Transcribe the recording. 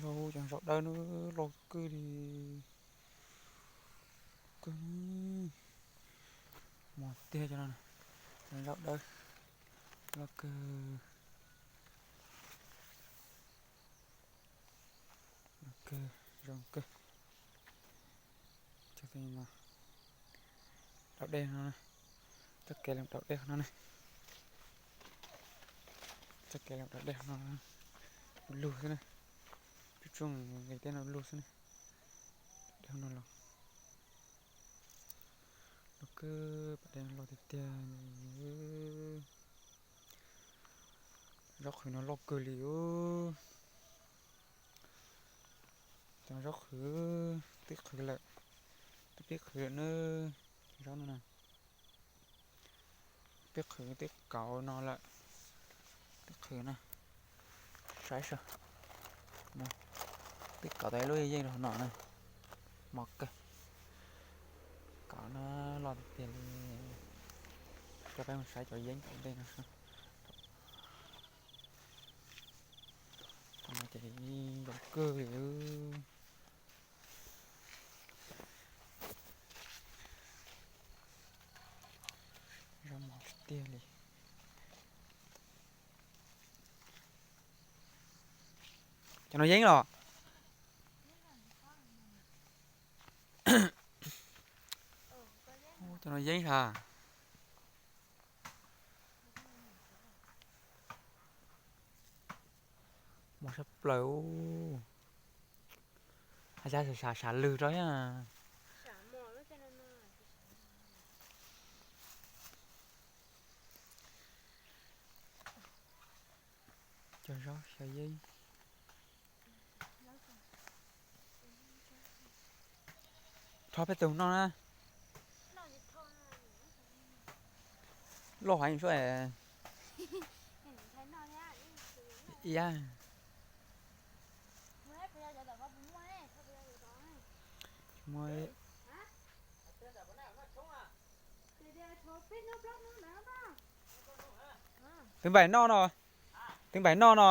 Cov zaub dawb no loj kawg li, kawg, mos tiag cov no. Cov zaub dawb loj kawg, loj kawg, zoo kawg. Cov no dau dej no, txoj kev los dau dej no ne, txoj kev los dau dej no, lug xwb na, tsuj tsuj li tej no lug xwb na, dej no los, loj kawg, pas dej no loj tiag tiag. Zaub qhwv no loj kawg li. Cov zaub qhwv twb qhwv lawm, twb pib qhwv lawm na. Zaub no na, pib qhwv twb kauv no lawm, twb qhwv na. Saib saib, twb kauv tau ib lub yeej rau no na, mos kawg. Kauv no loj tiag tiag li. Coj peb mus saib cov yeeb tom ntej no. Tom no ces zoo kawg li. Zoo mos tiag tiag li. Cov no yeeb los? Cov no yeeb sas. Mos sab plaws. Hais tias sam sam lwg rau thiab. Cov zaub xyaw yeeb. Rho peb tus noj na. Loj heev suab. Iab. Muaj, twv npaim noj no, twv npaim noj no.